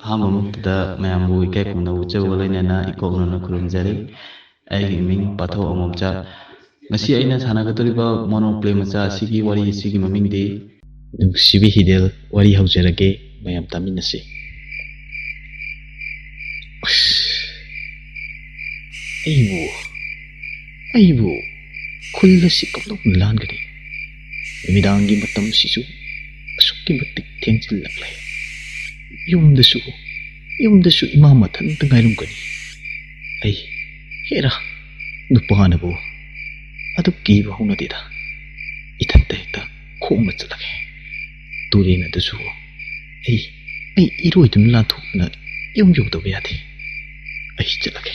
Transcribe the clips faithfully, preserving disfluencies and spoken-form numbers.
ꯑꯍꯥꯟꯕ ꯃꯛꯇꯗ ꯃꯌꯥꯝꯕꯨ ꯏꯀꯥꯏ ꯈꯨꯝꯅꯕ ꯎꯠꯆꯕꯒ ꯂꯣꯏꯅꯅ ꯏꯀꯣꯛ ꯅꯧꯅ ꯈꯨꯔꯨꯝꯖꯔꯤ꯫ ꯑꯩꯒꯤ ꯃꯤꯡ ꯄꯥꯊꯧ ꯑꯉꯣꯝꯆꯥ꯫ ꯉꯁꯤ ꯑꯩꯅ ꯁꯥꯟꯅꯒꯗꯧꯔꯤꯕ ꯃꯣꯅꯣ ꯄ꯭ꯂꯦ ꯃꯆꯥ ꯑꯁꯤꯒꯤ ꯋꯥꯔꯤ ꯑꯁꯤꯒꯤ ꯃꯃꯤꯡꯗꯤ ꯅꯨꯡꯁꯤꯕꯤ ꯍꯤꯗꯦꯜ꯫ ꯋꯥꯔꯤ ꯍꯧꯖꯔꯒꯦ, ꯃꯌꯥꯝ ꯇꯥꯃꯤꯟꯅꯁꯤ꯫ ꯑꯁ, ꯑꯩꯕꯨ, ꯑꯩꯕꯨ ꯈꯨꯜ ꯑꯁꯤ ꯀꯝꯗꯧꯅ ꯂꯥꯟꯒꯅꯤ? ꯅꯨꯃꯤꯗꯥꯡꯒꯤ ꯃꯇꯝꯁꯤꯁꯨ ꯑꯁꯨꯛꯀꯤ ꯃꯇꯤꯛ ꯊꯦꯡꯖꯤꯜꯂꯛꯂꯦ꯫ ꯌꯨꯝꯗꯁꯨ, ꯌꯨꯝꯗꯁꯨ ꯏꯃꯥ ꯃꯊꯟꯇ ꯉꯥꯏꯔꯝꯒꯅꯤ꯫ ꯑꯩ, ꯍꯦꯔꯥ, ꯅꯨꯄꯥꯅꯕꯨ ꯑꯗꯨꯛ ꯀꯤꯕ ꯍꯧꯅꯗꯦꯗ꯫ ꯏꯊꯟꯇ ꯍꯦꯛꯇ ꯈꯣꯡꯅ ꯆꯠꯂꯒꯦ꯫ ꯇꯨꯔꯦꯟ ꯑꯗꯨꯁꯨ ꯑꯩ, ꯑꯩ ꯏꯔꯣꯏꯗꯨꯅ ꯂꯥꯟꯊꯣꯛꯇꯨꯅ ꯌꯨꯝ ꯌꯧꯗꯕ ꯌꯥꯗꯦ꯫ ꯑꯩ ꯆꯠꯂꯒꯦ꯫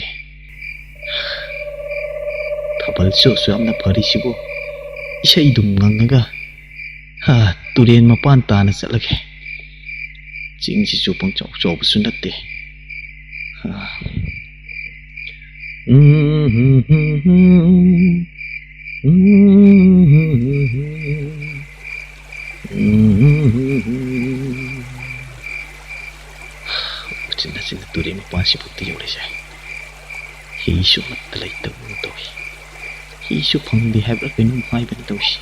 ꯊꯥꯕꯜꯁꯨ ꯑꯁꯨꯛ ꯌꯥꯝꯅ ꯐꯔꯤꯁꯤꯕꯨ, ꯏꯁꯩꯗꯨꯝ ꯉꯪꯉꯒ, ꯍꯥ, ꯇꯨꯔꯦꯟ ꯃꯄꯥꯟ ꯇꯥꯅ ꯆꯠꯂꯒꯦ꯫ ꯆꯤꯡꯁꯤꯁꯨ ꯄꯪꯆꯥꯎ ꯆꯥꯎꯕꯁꯨ ꯅꯠꯇꯦ꯫ ꯍꯥ꯫ ꯎꯆꯤꯟ ꯅꯥꯆꯤꯟꯅ ꯇꯨꯔꯦꯟ ꯃꯄꯥꯟꯁꯤꯐꯥꯎꯗ ꯌꯧꯔꯛꯏꯁꯦ꯫ ꯍꯤꯁꯨ ꯑꯃꯠꯇ ꯂꯩꯇꯕꯒꯨꯝ ꯇꯧꯏ꯫ ꯍꯤꯁꯨ ꯐꯪꯗꯦ ꯍꯥꯏꯕ꯭ꯔꯥ ꯀꯩꯅꯣꯝ ꯍꯥꯏꯕꯅꯤ ꯇꯧꯏꯁꯤ꯫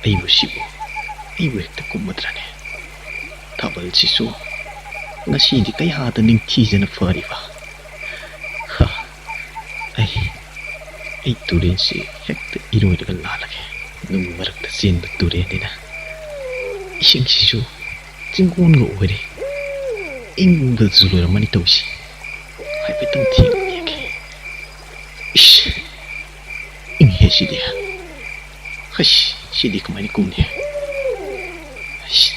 ꯑꯩꯕꯨ ꯁꯤꯕꯨ, ꯑꯩꯕꯨ ꯍꯦꯛꯇ ꯀꯨꯝꯃꯗ꯭ꯔꯅꯦ? ꯊꯥꯕꯜꯁꯤꯁꯨ ꯉꯁꯤꯗꯤ ꯀꯌꯥꯗ ꯅꯤꯡꯊꯤꯖꯅ ꯐꯔꯤꯕ꯫ ꯍ, ꯑꯩ, ꯑꯩ ꯇꯨꯔꯦꯟꯁꯤ ꯍꯦꯛꯇ ꯏꯔꯣꯏꯔꯒ ꯂꯥꯜꯂꯒꯦ꯫ ꯅꯨꯡ ꯃꯔꯛꯇ ꯆꯦꯟꯕ ꯇꯨꯔꯦꯟꯅꯤꯅ ꯏꯁꯤꯡꯁꯤꯁꯨ ꯆꯤꯡꯒꯣꯟꯒ ꯑꯣꯏꯔꯦ꯫ ꯏꯪꯕꯗꯁꯨ ꯂꯣꯏꯔꯝꯃꯅꯤ ꯇꯧꯔꯤꯁꯤ꯫ ꯍꯥꯏꯐꯦꯠꯇꯪ ꯊꯦꯡꯅ ꯌꯦꯡꯒꯦ꯫ ꯏꯁ, ꯏꯪꯍꯦ ꯁꯤꯗꯤ꯫ ꯍꯩꯁ, ꯁꯤꯗꯤ ꯀꯃꯥꯏꯅ ꯀꯨꯝꯅꯤ? ꯍꯩꯁ,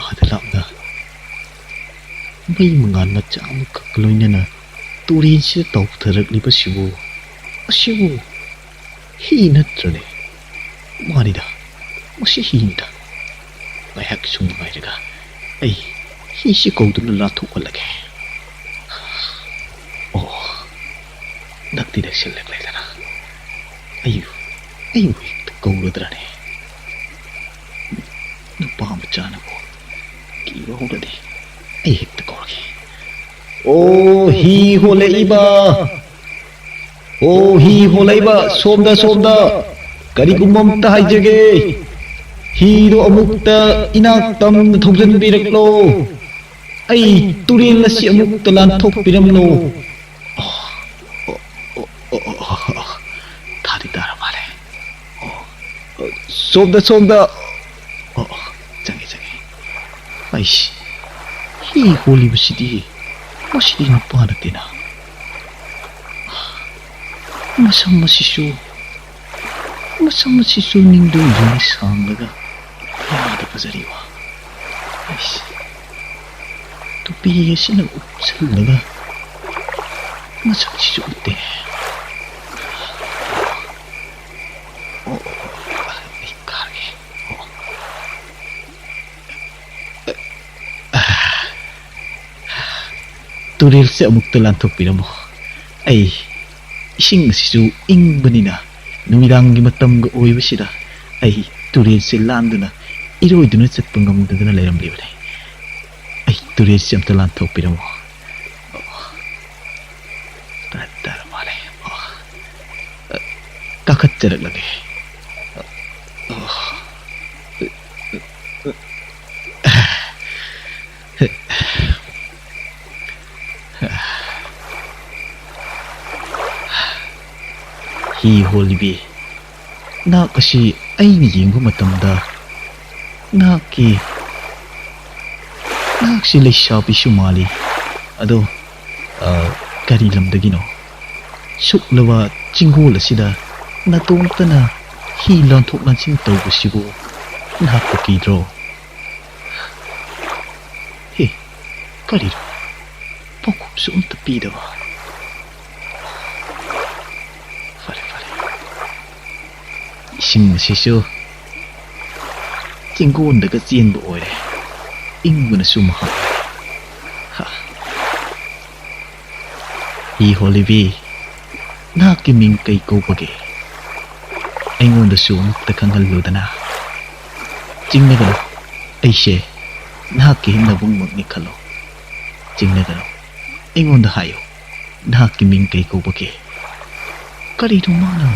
ꯑꯥꯗ ꯂꯥꯞꯅ ꯃꯩ ꯃꯉꯥꯜ ꯃꯆꯥ ꯑꯃꯈꯛ ꯂꯣꯏꯅꯅ ꯇꯨꯔꯦꯟꯁꯤꯗ ꯇꯥꯎꯊꯔꯛꯂꯤꯕꯁꯤꯕꯨ, ꯑꯁꯤꯕꯨ ꯍꯤ ꯅꯠꯇ꯭ꯔꯅꯦ? ꯃꯥꯅꯤꯗ, ꯃꯁꯤ ꯍꯤꯅꯤꯗ꯫ ꯉꯥꯏꯍꯥꯛ ꯁꯨꯝ ꯉꯥꯏꯔꯒ ꯑꯩ ꯍꯤꯁꯤ ꯀꯧꯗꯨꯅ ꯂꯥꯟꯊꯣꯛꯍꯜꯂꯒꯦ꯫ ꯑꯣ, ꯅꯛꯇꯤ ꯅꯛꯁꯤꯜꯂꯛꯂꯦꯗꯅ꯫ ꯑꯩꯕꯨ, ꯑꯩꯕꯨ ꯍꯦꯛꯇ ꯀꯧꯔꯗ꯭ꯔꯅꯦ? ꯅꯨꯄꯥ ꯃꯆꯥꯅꯕꯨ ꯀꯤꯕ ꯍꯧꯔꯗꯤ ꯑꯩ ꯍꯦꯛꯇ ꯀꯧꯔꯒꯦ꯫ ꯑꯣ, ꯍꯤ ꯍꯣꯜꯂꯛꯏꯕ! ꯑꯣ, ꯍꯤ ꯍꯣꯜꯂꯛꯏꯕ! ꯁꯣꯝꯗ, ꯁꯣꯝꯗ! ꯀꯔꯤꯒꯨꯝꯕ ꯑꯝꯇ ꯍꯥꯏꯖꯒꯦ꯫ ꯍꯤꯗꯣ ꯑꯃꯨꯛꯇ ꯏꯅꯥꯛ ꯇꯝꯅ ꯊꯧꯖꯤꯟꯕꯤꯔꯛꯂꯣ꯫ ꯑꯩ ꯇꯨꯔꯦꯜ ꯑꯁꯤ ꯑꯃꯨꯛꯇ ꯂꯥꯟꯊꯣꯛꯄꯤꯔꯝꯂꯣ꯫ ꯑꯣ, ꯑꯣ, ꯑꯣ, ꯑꯣ, ꯑꯣ, ꯑꯣ꯫ ꯊꯥꯗꯤ ꯇꯥꯔ ꯃꯥꯜꯂꯦ꯫ ꯑꯣ, ꯑꯣ, ꯁꯣꯝꯗ, ꯁꯣꯝꯗ꯫ ꯑꯣ, ꯑꯣ, ꯆꯪꯉꯦ, ꯆꯪꯉꯦ꯫ ꯑꯩꯁ, ꯍꯤ ꯍꯣꯜꯂꯤꯕꯁꯤꯗꯤ, ꯃꯁꯤꯗꯤ ꯅꯨꯄꯥ ꯅꯠꯇꯦꯅ꯫ ꯃꯁꯝ ꯑꯁꯤꯁꯨ, ꯃꯁꯝ ꯑꯁꯤꯁꯨ ꯅꯤꯡꯗꯣꯡ ꯌꯨꯡꯅ ꯁꯥꯡꯂꯒ ꯀꯌꯥꯗ ꯐꯖꯔꯤꯕ꯫ ꯑꯩꯁ, ꯇꯨꯄꯤ ꯑꯁꯤꯅ ꯎꯞꯁꯜꯂꯒ ꯃꯁꯛꯁꯤꯁꯨ ꯎꯠꯇꯦ꯫ ꯑꯣ, ꯑꯣ, ꯑꯣ, ꯑꯩ ꯀꯥꯔꯒꯦ꯫ ꯑꯣ꯫ ꯇꯨꯔꯦꯜꯁꯦ ꯑꯃꯨꯛꯇ ꯂꯥꯟꯊꯣꯛꯄꯤꯔꯝꯃꯣ꯫ ꯑꯩ ꯏꯁꯤꯡ ꯑꯁꯤꯁꯨ ꯏꯪꯕꯅꯤꯅ ꯅꯨꯃꯤꯗꯥꯡꯒꯤ ꯃꯇꯝꯒ ꯑꯣꯏꯕꯁꯤꯗ ꯑꯩ ꯇꯨꯔꯦꯜꯁꯦ ꯂꯥꯟꯗꯨꯅ ꯏꯔꯣꯏꯗꯨꯅ ꯆꯠꯄ ꯉꯝꯗꯗꯅ ꯂꯩꯔꯝꯂꯤꯕꯅꯤ꯫ ꯑꯩ ꯇꯨꯔꯦꯜꯁꯦ ꯑꯝꯇ ꯂꯥꯟꯊꯣꯛꯄꯤꯔꯝꯃꯣ꯫ ꯇꯔꯥ ꯇꯔꯥ ꯃꯥꯜꯂꯦ꯫ ꯀꯥꯈꯠꯆꯔꯛꯂꯒꯦ꯫ ꯍꯤ ꯍꯣꯜꯂꯤꯕꯤ, ꯅꯍꯥꯛ ꯑꯁꯤ ꯑꯩꯅ ꯌꯦꯡꯕ ꯃꯇꯝꯗ ꯅꯍꯥꯛꯀꯤ, ꯅꯍꯥꯛꯁꯤ ꯂꯩꯁꯥꯕꯤꯁꯨ ꯃꯥꯜꯂꯤ꯫ ꯑꯗꯣ, ꯑ, ꯀꯔꯤ ꯂꯝꯗꯒꯤꯅꯣ? ꯁꯨꯛꯂꯕ ꯆꯤꯡꯒꯣꯜ ꯑꯁꯤꯗ ꯅꯇꯣꯝꯇꯅ ꯍꯤ ꯂꯥꯟꯊꯣꯛ ꯂꯥꯟꯁꯤꯟ ꯇꯧꯕꯁꯤꯕꯨ ꯅꯍꯥꯛꯄꯨ ꯀꯤꯗ꯭ꯔꯣ? ꯍꯦ, ꯀꯔꯤꯅꯣ? ꯄꯥꯎꯈꯨꯝꯁꯨ ꯑꯝꯇ ꯄꯤꯗꯕ꯫ ꯐꯔꯦ, ꯐꯔꯦ꯫ ꯏꯁꯤꯡ ꯑꯁꯤꯁꯨ ꯆꯤꯡꯒꯣꯟꯗꯒ ꯆꯦꯟꯕ ꯑꯣꯏꯔꯦ꯫ ꯏꯪꯕꯅꯁꯨ ꯃꯍꯥꯛ꯫ ꯍꯥ꯫ ꯍꯤ ꯍꯣꯜꯂꯤꯕꯤ, ꯅꯍꯥꯛꯀꯤ ꯃꯤꯡ ꯀꯩ ꯀꯧꯕꯒꯦ? ꯑꯩꯉꯣꯟꯗꯁꯨ ꯑꯃꯨꯛꯇ ꯈꯪꯍꯜꯂꯨꯗꯅ꯫ ꯆꯤꯡꯅꯒꯅꯨ, ꯑꯩꯁꯦ ꯅꯍꯥꯛꯀꯤ ꯍꯤꯡꯅꯕꯨꯡꯃꯛꯅꯤ ꯈꯜꯂꯣ꯫ ꯆꯤꯡꯅꯒꯅꯨ꯫ ꯑꯩꯉꯣꯟꯗ ꯍꯥꯏꯌꯨ, ꯅꯍꯥꯛꯀꯤ ꯃꯤꯡ ꯀꯩ ꯀꯧꯕꯒꯦ?" ꯀꯔꯤꯅꯣ ꯃꯥꯅ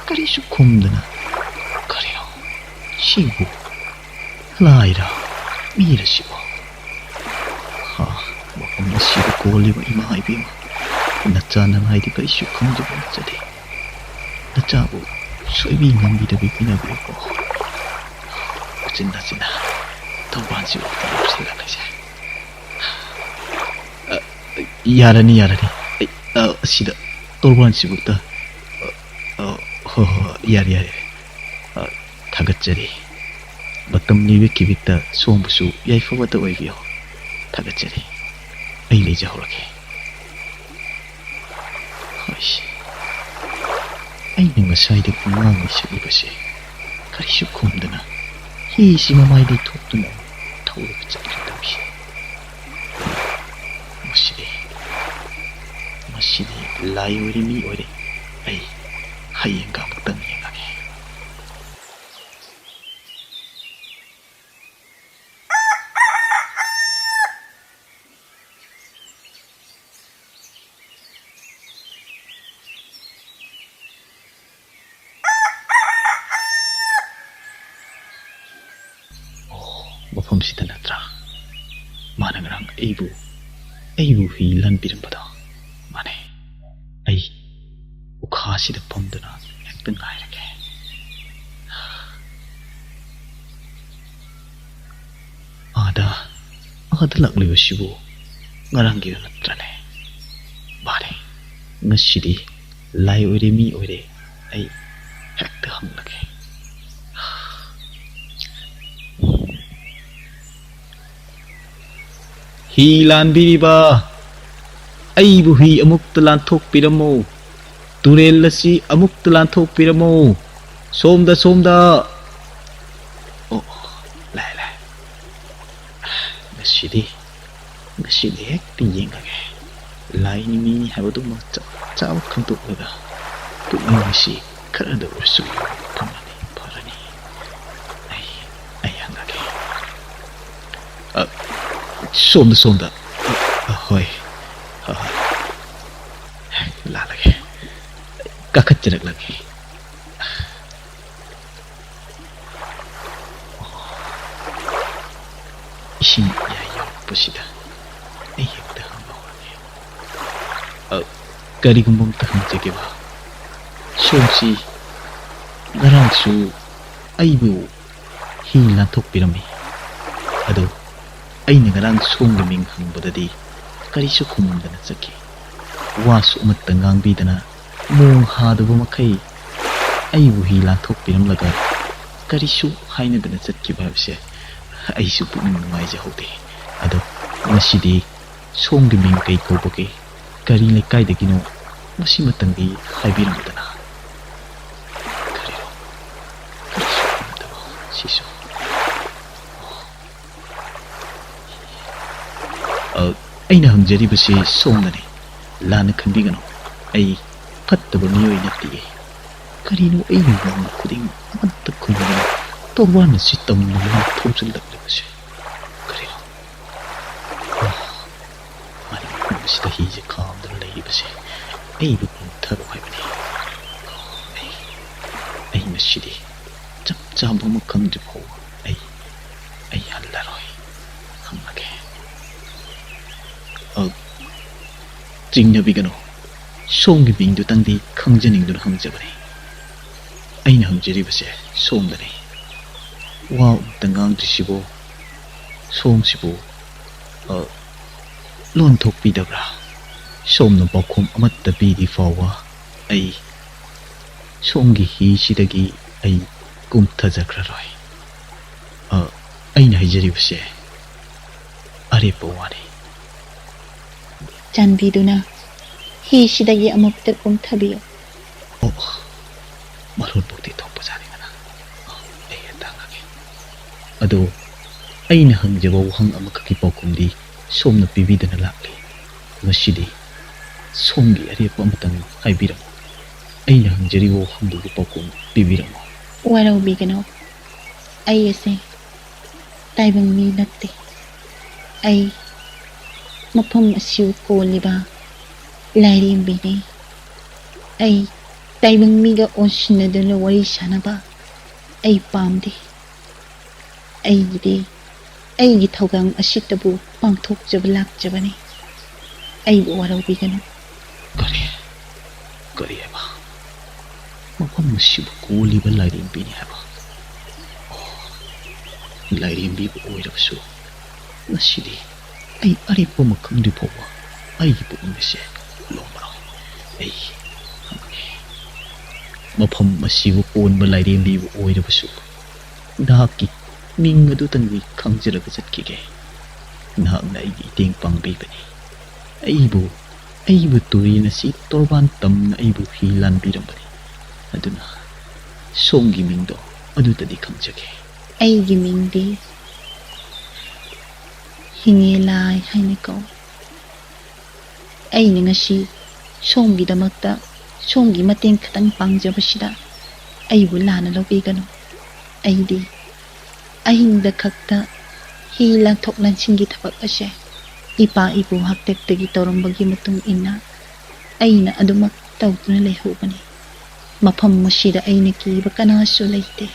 ꯀꯔꯤꯁꯨ ꯈꯨꯝꯗꯅ? ꯀꯔꯤꯅꯣ ꯁꯤꯕꯨ? ꯂꯥꯏꯔ ꯃꯤꯔ ꯁꯤꯕꯣ? ꯍꯥ, ꯃꯐꯝ ꯑꯁꯤꯗ ꯀꯣꯜꯂꯤꯕ ꯏꯃꯥ ꯏꯕꯦꯝꯃ, ꯅꯆꯥ ꯅꯅꯥꯏꯗꯤ ꯀꯔꯤꯁꯨ ꯈꯪꯗꯕ ꯅꯠꯆꯗꯦ꯫ ꯅꯆꯥꯕꯨ ꯁꯣꯏꯕꯤ ꯉꯥꯝꯕꯤꯗꯕꯤ ꯄꯤꯅꯕꯤꯌꯨꯀꯣ꯫ ꯎꯆꯤꯟ ꯅꯥꯆꯤꯟꯅ ꯊꯧꯕꯥꯜꯁꯤꯕꯨ ꯂꯥꯞꯁꯤꯜꯂꯛꯂꯤꯁꯦ꯫ ꯑ, ꯌꯥꯔꯅꯤ, ꯌꯥꯔꯅꯤ꯫ ꯑꯩ, ꯑ, ꯑꯁꯤꯗ ꯇꯣꯔꯕꯥꯟꯁꯤꯕꯨꯛꯇ, ꯑ, ꯑ, ꯍꯣꯏ, ꯍꯣꯏ, ꯍꯣꯏ, ꯌꯥꯔꯦ, ꯌꯥꯔꯦ꯫ ꯑ, ꯊꯥꯒꯠꯆꯔꯤ꯫ ꯃꯇꯝ ꯂꯤꯕ ꯀꯤꯕꯤꯛꯇ ꯁꯣꯝꯕꯨꯁꯨ ꯌꯥꯏꯐꯕꯇ ꯑꯣꯏꯕꯤꯌꯣ꯫ ꯊꯥꯒꯠꯆꯔꯤ꯫ ꯑꯩ ꯂꯩꯖꯍꯧꯔꯒꯦ꯫ ꯍꯣꯏꯁ꯫ ꯑꯩꯅ ꯉꯁꯥꯏꯗꯒꯤ ꯉꯥꯡꯂꯤ ꯁꯛꯂꯤꯕꯁꯦ ꯀꯔꯤꯁꯨ ꯈꯨꯝꯗꯅ ꯍꯤꯁꯤ ꯃꯃꯥꯏꯗꯩ ꯊꯣꯛꯇꯨꯅ ꯊꯧꯔꯒ ꯆꯠꯈ꯭ꯔꯦ ꯇꯧꯔꯤꯁꯦ꯫ ꯃꯁꯤꯗꯤ, ꯃꯁꯤꯗꯤ ꯂꯥꯏ ꯑꯣꯏꯔꯦ ꯃꯤ ꯑꯣꯏꯔꯦ꯫ ꯑꯩ ꯍꯌꯦꯡꯒ ꯑꯃꯨꯛꯇꯪ ꯌꯦꯡꯉꯒꯦ꯫ ꯑꯣ, ꯃꯐꯝꯁꯤꯗ ꯅꯠꯇ꯭ꯔꯥ? ꯃꯥꯅ ꯉꯔꯥꯡ ꯑꯩꯕꯨ, ꯑꯩꯕꯨ ꯍꯤ ꯂꯥꯟꯕꯤꯔꯝꯕꯗꯣ꯫ ꯃꯥꯅꯦ꯫ ꯑꯩ ꯎꯈꯥꯁꯤꯗ ꯐꯝꯗꯨꯅ ꯍꯦꯛꯇ ꯉꯥꯏꯔꯒꯦ꯫ ꯑꯥꯗ, ꯑꯥꯗ ꯂꯥꯛꯂꯤꯕꯁꯤꯕꯨ ꯉꯔꯥꯡꯒꯤꯗꯨ ꯅꯠꯇ꯭ꯔꯅꯦ? ꯃꯥꯅꯦ, ꯉꯁꯤꯗꯤ ꯂꯥꯏ ꯑꯣꯏꯔꯦ, ꯃꯤ ꯑꯣꯏꯔꯦ, ꯑꯩ ꯍꯦꯛꯇ ꯍꯪꯂꯒꯦ꯫ ꯍꯤ ꯂꯥꯟꯕꯤꯔꯤꯕ, ꯑꯩꯕꯨ ꯍꯤ ꯑꯃꯨꯛꯇ ꯂꯥꯟꯊꯣꯛꯄꯤꯔꯝꯃꯨ꯫ ꯇꯨꯔꯦꯜ ꯑꯁꯤ ꯑꯃꯨꯛꯇ ꯂꯥꯟꯊꯣꯛꯄꯤꯔꯝꯃꯨ꯫ ꯁꯣꯝꯗ, ꯁꯣꯝꯗ꯫ ꯑꯣ, ꯂꯥꯛꯑꯦ, ꯂꯥꯛꯑꯦ꯫ ꯉꯁꯤꯗꯤ, ꯉꯁꯤꯗꯤ ꯍꯦꯛꯇ ꯌꯦꯡꯉꯒꯦ꯫ ꯂꯥꯏꯅꯤ ꯃꯤꯅꯤ ꯍꯥꯏꯕꯗꯨꯃ ꯆꯞ ꯆꯥꯕ ꯈꯪꯗꯣꯛꯂꯒ ꯄꯨꯛꯅꯤꯡ ꯑꯁꯤ ꯈꯔꯗ ꯑꯣꯏꯔꯁꯨ ꯐꯪꯂꯅꯤ, ꯐꯔꯅꯤ꯫ ꯑꯩ, ꯑꯩ ꯍꯪꯉꯒꯦ꯫ ꯑ, ꯁꯣꯝꯗ, ꯁꯣꯝꯗ꯫ ꯍꯣꯏ, ꯍꯣꯏ, ꯍꯣꯏ꯫ ꯂꯥꯛꯂꯒꯦ꯫ ꯀꯥꯈꯠꯆꯔꯛꯂꯒꯦ꯫ ꯏꯁꯤꯡ ꯃꯌꯥꯏ ꯌꯧꯔꯛꯄꯁꯤꯗ ꯑꯩ ꯍꯦꯛꯇ ꯍꯪꯕ ꯍꯧꯔꯛꯑꯦ꯫ "ꯑ, ꯀꯔꯤꯒꯨꯝꯕ ꯑꯝꯇ ꯍꯪꯖꯒꯦꯕ? ꯁꯣꯝꯁꯤ ꯉꯔꯥꯡꯁꯨ ꯑꯩꯕꯨ ꯍꯤ ꯂꯥꯟꯊꯣꯛꯄꯤꯔꯝꯃꯤ꯫ ꯑꯗꯨ ꯑꯩꯅ ꯉꯔꯥꯡ ꯁꯣꯝꯒꯤ ꯃꯤꯡ ꯍꯪꯕꯗꯗꯤ ꯀꯔꯤꯁꯨ ꯈꯨꯝꯃꯝꯗꯅ ꯆꯠꯈꯤ꯫ ꯋꯥꯁꯨ ꯑꯃꯠꯇ ꯉꯥꯡꯕꯤꯗꯅ ꯃꯣꯡ ꯍꯥꯗꯕ ꯃꯈꯩ ꯑꯩꯕꯨ ꯍꯤ ꯂꯥꯟꯊꯣꯛꯄꯤꯔꯝꯂꯒ ꯀꯔꯤꯁꯨ ꯍꯥꯏꯅꯗꯅ ꯆꯠꯈꯤꯕ ꯍꯥꯏꯕꯁꯦ ꯑꯩꯁꯨ ꯄꯨꯛꯅꯤꯡ ꯅꯨꯡꯉꯥꯏꯖꯍꯧꯗꯦ꯫ ꯑꯗꯣ ꯉꯁꯤꯗꯤ ꯁꯣꯝꯒꯤ ꯃꯤꯡ ꯀꯩ ꯀꯧꯕꯒꯦ? ꯀꯔꯤ ꯂꯩꯀꯥꯏꯗꯒꯤꯅꯣ? ꯃꯁꯤꯃꯇꯪꯗꯤ ꯍꯥꯏꯕꯤꯔꯝꯃꯨꯗꯅ꯫" ꯀꯔꯤꯅꯣ? ꯀꯔꯤꯁꯨ ꯈꯨꯝꯗꯕ ꯁꯤꯁꯨ꯫ ꯑ, ꯑꯩꯅ ꯍꯪꯖꯔꯤꯕꯁꯤ ꯁꯣꯝꯗꯅꯤ꯫ ꯂꯥꯟꯅ ꯈꯟꯕꯤꯒꯅꯨ꯫ ꯑꯩ ꯐꯠꯇꯕ ꯃꯤꯑꯣꯏ ꯅꯠꯇꯤꯌꯦ꯫ ꯀꯔꯤꯅꯣ ꯑꯩꯅ ꯉꯥꯡꯕ ꯈꯨꯗꯤꯡ ꯑꯃꯠꯇ ꯈꯨꯝꯗꯅ ꯇꯣꯔꯕꯥꯟ ꯑꯁꯤ ꯇꯝꯅ ꯃꯥꯅ ꯊꯧꯖꯤꯜꯂꯛꯂꯤꯕꯁꯦ? ꯀꯔꯤꯅꯣ? ꯑꯣ, ꯃꯥꯅ ꯃꯐꯝ ꯑꯁꯤꯗ ꯍꯤꯁꯦ ꯈꯥꯝꯗꯨꯅ ꯂꯩꯔꯤꯕꯁꯦ ꯑꯩꯕꯨ ꯀꯨꯝꯊꯔꯣ ꯍꯥꯏꯕꯅꯤ꯫ ꯑꯩ, ꯑꯩ ꯃꯁꯤꯗꯤ ꯆꯞ ꯆꯥꯕ ꯑꯃ ꯈꯪꯗ꯭ꯔꯤ ꯐꯥꯎꯕ ꯑꯩ, ꯑꯩ ꯍꯜꯂꯔꯣꯏ꯫ ꯈꯪꯂꯒꯦ꯫ ꯑ, ꯆꯤꯡꯅꯕꯤꯒꯅꯨ꯫ ꯁꯣꯝꯒꯤ ꯃꯤꯡꯗꯨꯇꯪꯗꯤ ꯈꯪꯖꯅꯤꯡꯗꯨꯅ ꯍꯪꯖꯕꯅꯤ꯫ ꯑꯩꯅ ꯍꯪꯖꯔꯤꯕꯁꯦ ꯁꯣꯝꯗꯅꯤ꯫ ꯋꯥ ꯑꯃꯇ ꯉꯥꯡꯗ꯭ꯔꯤꯁꯤꯕꯨ ꯁꯣꯝꯁꯤꯕꯨ, ꯑ, ꯂꯣꯟ ꯊꯣꯛꯄꯤꯗꯕ꯭ꯔꯥ? ꯁꯣꯝꯅ ꯄꯥꯎꯈꯨꯝ ꯑꯃꯠꯇ ꯄꯤꯗ꯭ꯔꯤ ꯐꯥꯎꯕ ꯑꯩ ꯁꯣꯝꯒꯤ ꯍꯤꯁꯤꯗꯒꯤ ꯑꯩ ꯀꯨꯝꯊꯖꯈ꯭ꯔꯔꯣꯏ꯫ ꯑ, ꯑꯩꯅ ꯍꯥꯏꯖꯔꯤꯕꯁꯦ ꯑꯔꯦꯞꯄ ꯋꯥꯅꯤ꯫ ꯆꯥꯟꯕꯤꯗꯨꯅ ꯍꯤꯁꯤꯗꯒꯤ ꯑꯃꯨꯛꯇ ꯀꯨꯝꯊꯕꯤꯌꯨ꯫ ꯑꯣ, ꯃꯔꯣꯟ ꯄꯣꯛꯇꯤ ꯊꯣꯛꯄꯖꯥꯠꯅꯤꯗꯅ꯫ ꯑꯣ, ꯑꯩ ꯍꯦꯛꯇ ꯍꯪꯉꯒꯦ꯫ ꯑꯗꯣ ꯑꯩꯅ ꯍꯪꯖꯕ ꯋꯥꯍꯪ ꯑꯃꯈꯛꯀꯤ ꯄꯥꯎꯈꯨꯝꯗꯤ ꯁꯣꯝꯅ ꯄꯤꯕꯤꯗꯅ ꯂꯥꯛꯂꯤ꯫ ꯃꯁꯤꯗꯤ ꯁꯣꯝꯒꯤ ꯑꯔꯦꯞꯄ ꯑꯃꯇꯪ ꯍꯥꯏꯕꯤꯔꯝꯃꯨ꯫ ꯑꯩꯅ ꯍꯪꯖꯔꯤꯕ ꯋꯥꯍꯪꯗꯨꯒꯤ ꯄꯥꯎꯈꯨꯝ ꯄꯤꯕꯤꯔꯝꯃꯨ꯫ ꯋꯥꯔꯧꯕꯤꯒꯅꯨ, ꯑꯩ ꯑꯁꯦ ꯇꯥꯏꯕꯪ ꯃꯤ ꯅꯠꯇꯦ꯫ ꯑꯩ ꯃꯐꯝ ꯑꯁꯤꯕꯨ ꯀꯣꯜꯂꯤꯕ ꯂꯥꯏꯔꯦꯝꯕꯤꯅꯤ꯫ ꯑꯩ ꯇꯥꯏꯕꯪ ꯃꯤꯒ ꯑꯣꯟꯁꯤꯟꯅꯗꯨꯅ ꯋꯥꯔꯤ ꯁꯥꯟꯅꯕ ꯑꯩ ꯄꯥꯝꯗꯦ꯫ ꯑꯩꯒꯤꯗꯤ ꯑꯩꯒꯤ ꯊꯧꯗꯥꯡ ꯑꯁꯤꯇꯕꯨ ꯄꯥꯡꯊꯣꯛꯆꯕ ꯂꯥꯛꯆꯕꯅꯤ꯫ ꯑꯩꯕꯨ ꯋꯥꯔꯧꯕꯤꯒꯅꯨ꯫ ꯀꯔꯤ? ꯀꯔꯤ ꯍꯥꯏꯕ? ꯃꯐꯝ ꯑꯁꯤꯕꯨ ꯀꯣꯜꯂꯤꯕ ꯂꯥꯏꯔꯦꯝꯕꯤꯅꯤ ꯍꯥꯏꯕ? ꯑꯣ, ꯂꯥꯏꯔꯦꯝꯕꯤꯕꯨ ꯑꯣꯏꯔꯕꯁꯨ ꯉꯁꯤꯗꯤ ꯑꯩ ꯑꯔꯦꯞꯄ ꯑꯃ ꯈꯪꯗ꯭ꯔꯤ ꯐꯥꯎꯕ ꯑꯩꯒꯤ ꯄꯨꯛꯅꯤꯡ ꯑꯁꯦ ꯂꯣꯝꯕꯔꯣꯏ꯫ ꯑꯩ ꯈꯪꯉꯦ꯫ ꯃꯐꯝ ꯑꯁꯤꯕꯨ ꯀꯣꯟꯕ ꯂꯥꯏꯔꯦꯝꯕꯤꯕꯨ ꯑꯣꯏꯔꯕꯁꯨ ꯅꯍꯥꯛꯀꯤ ꯃꯤꯡ ꯑꯗꯨꯇꯪꯗꯤ ꯈꯪꯖꯔꯒ ꯆꯠꯈꯤꯒꯦ꯫ ꯅꯍꯥꯛꯅ ꯑꯩꯒꯤ ꯏꯇꯦꯡ ꯄꯥꯡꯕꯤꯕꯅꯤ꯫ ꯑꯩꯕꯨ, ꯑꯩꯕꯨ ꯇꯨꯔꯦꯟ ꯑꯁꯤ ꯇꯣꯔꯕꯥꯟ ꯇꯝꯅ ꯑꯩꯕꯨ ꯍꯤ ꯂꯥꯟꯕꯤꯔꯝꯕꯅꯤ꯫ ꯑꯗꯨꯅ ꯁꯣꯝꯒꯤ ꯃꯤꯡꯗꯣ ꯑꯗꯨꯇꯗꯤ ꯈꯪꯖꯒꯦ꯫ ꯑꯩꯒꯤ ꯃꯤꯡꯗꯤ ꯍꯤꯡꯉꯦ ꯂꯥꯏ ꯍꯥꯏꯅ ꯀꯧꯏ꯫ ꯑꯩꯅ ꯉꯁꯤ ꯁꯣꯝꯒꯤꯗꯃꯛꯇ ꯁꯣꯝꯒꯤ ꯃꯇꯦꯡ ꯈꯤꯇꯪ ꯄꯥꯡꯖꯕꯁꯤꯗ ꯑꯩꯕꯨ ꯂꯥꯟꯅ ꯂꯧꯕꯤꯒꯅꯨ꯫ ꯑꯩꯗꯤ ꯑꯍꯤꯡꯗ ꯈꯛꯇ ꯍꯤ ꯂꯥꯟꯊꯣꯛ ꯂꯥꯟꯁꯤꯟꯒꯤ ꯊꯕꯛ ꯑꯁꯦ ꯏꯄꯥ ꯏꯄꯨ ꯍꯥꯛꯇꯛꯇꯒꯤ ꯇꯧꯔꯝꯕꯒꯤ ꯃꯇꯨꯡ ꯏꯟꯅ ꯑꯩꯅ ꯑꯗꯨꯃꯛ ꯇꯧꯗꯨꯅ ꯂꯩꯍꯧꯕꯅꯤ꯫ ꯃꯐꯝ ꯑꯁꯤꯗ ꯑꯩꯅ ꯀꯤꯕ ꯀꯅꯥꯁꯨ ꯂꯩꯇꯦ꯫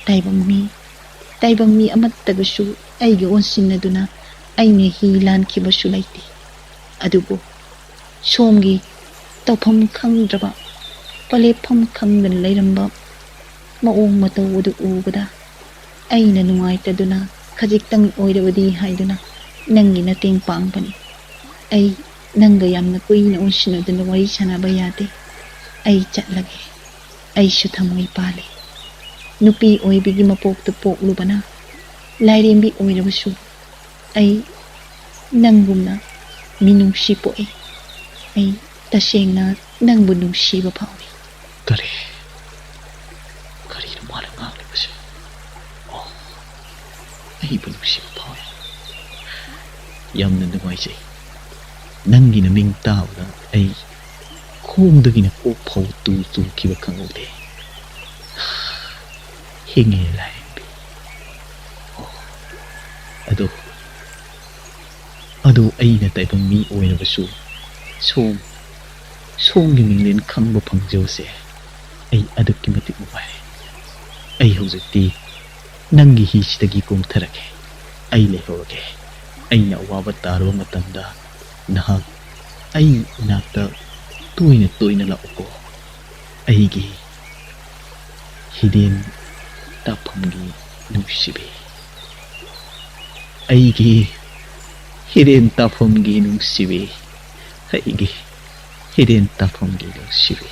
ꯇꯥꯏꯕꯪ ꯃꯤ, ꯇꯥꯏꯕꯪ ꯃꯤ ꯑꯃꯠꯇꯒꯁꯨ ꯑꯩꯒ ꯑꯣꯟꯁꯤꯟꯅꯗꯨꯅ ꯑꯩꯅ ꯍꯤ ꯂꯥꯟꯈꯤꯕꯁꯨ ꯂꯩꯇꯦ꯫ ꯑꯗꯨꯕꯨ ꯁꯣꯝꯒꯤ ꯇꯧꯐꯝ ꯈꯪꯗ꯭ꯔꯕ, ꯄꯂꯦꯞꯐꯝ ꯈꯪꯗꯅ ꯂꯩꯔꯝꯕ ꯃꯑꯣꯡ ꯃꯇꯧ ꯑꯗꯨ ꯎꯕꯗ ꯑꯩꯅ ꯅꯨꯡꯉꯥꯏꯇꯗꯨꯅ ꯈꯖꯤꯛꯇꯪ ꯑꯣꯏꯔꯕꯗꯤ ꯍꯥꯏꯗꯨꯅ ꯅꯪꯒꯤ ꯃꯇꯦꯡ ꯄꯥꯡꯕꯅꯤ꯫ ꯑꯩ ꯅꯪꯒ ꯌꯥꯝꯅ ꯀꯨꯏꯅ ꯑꯣꯟꯁꯤꯟꯅꯗꯨꯅ ꯋꯥꯔꯤ ꯁꯥꯟꯅꯕ ꯌꯥꯗꯦ꯫ ꯑꯩ ꯆꯠꯂꯒꯦ꯫ ꯑꯩꯁꯨ ꯊꯃꯣꯏ ꯄꯥꯜꯂꯤ꯫ ꯅꯨꯄꯤ ꯑꯣꯏꯕꯒꯤ ꯃꯄꯣꯛꯇ ꯄꯣꯛꯂꯨꯕꯅ ꯂꯥꯏꯔꯦꯝꯕꯤ ꯑꯣꯏꯔꯕꯁꯨ ꯑꯩ ꯅꯪꯒꯨꯝꯅ ꯃꯤꯅꯨꯡꯁꯤ ꯄꯣꯛꯏ꯫ ꯑꯩ ꯇꯁꯦꯡꯅ ꯅꯪꯕꯨ ꯅꯨꯡꯁꯤꯕ ꯐꯥꯎꯏ꯫ ꯀꯔꯤ? ꯀꯔꯤꯅꯣ ꯃꯥꯅ ꯉꯥꯡꯂꯤꯕꯁꯦ? ꯑꯣ, ꯑꯩꯕꯨ ꯅꯨꯡꯁꯤꯕ ꯐꯥꯎꯏ꯫ ꯌꯥꯝꯅ ꯅꯨꯡꯉꯥꯏꯖꯩ꯫ ꯅꯪꯒꯤ ꯅꯃꯤꯡ ꯇꯥꯕꯗ ꯑꯩ ꯈꯣꯡꯗꯒꯤꯅ ꯀꯣꯛ ꯐꯥꯎ ꯇꯨ ꯇꯨꯈꯤꯕ ꯈꯪꯍꯧꯗꯦ꯫ ꯍꯤꯡꯉꯦ ꯂꯥꯏꯔꯦꯝꯕꯤ꯫ ꯑꯣ, ꯑꯗꯣ ꯑꯗꯨ ꯑꯩꯅ ꯇꯥꯏꯕꯪ ꯃꯤ ꯑꯣꯏꯔꯕꯁꯨ ꯁꯣꯝ, ꯁꯣꯝꯒꯤ ꯃꯤꯡꯂꯦꯟ ꯈꯪꯕ ꯐꯪꯖꯕꯁꯦ ꯑꯩ ꯑꯗꯨꯛꯀꯤ ꯃꯇꯤꯛ ꯅꯨꯡꯉꯥꯏ꯫ ꯑꯩ ꯍꯧꯖꯤꯛꯇꯤ ꯅꯪꯒꯤ ꯍꯤꯁꯤꯗꯒꯤ ꯀꯨꯝꯊꯔꯒꯦ꯫ ꯑꯩ ꯂꯩꯍꯧꯔꯒꯦ꯫ ꯑꯩꯅ ꯑꯋꯥꯕ ꯇꯥꯔꯕ ꯃꯇꯝꯗ ꯅꯍꯥꯛ ꯑꯩ ꯏꯅꯥꯛꯇ ꯇꯣꯏꯅ ꯇꯣꯏꯅ ꯂꯥꯛꯎꯀꯣ꯫ ꯑꯩꯒꯤ ꯍꯤꯔꯦꯟ ꯇꯥꯐꯝꯒꯤ ꯅꯨꯡꯁꯤꯕꯤ꯫ ꯑꯩꯒꯤ ꯍꯤꯔꯦꯟ ꯇꯥꯐꯝꯒꯤ ꯅꯨꯡꯁꯤꯕꯤ꯫ ꯑꯩꯒꯤ ꯍꯤꯔꯦꯟ ꯇꯥꯐꯝꯒꯤ ꯅꯨꯡꯁꯤꯕꯤ꯫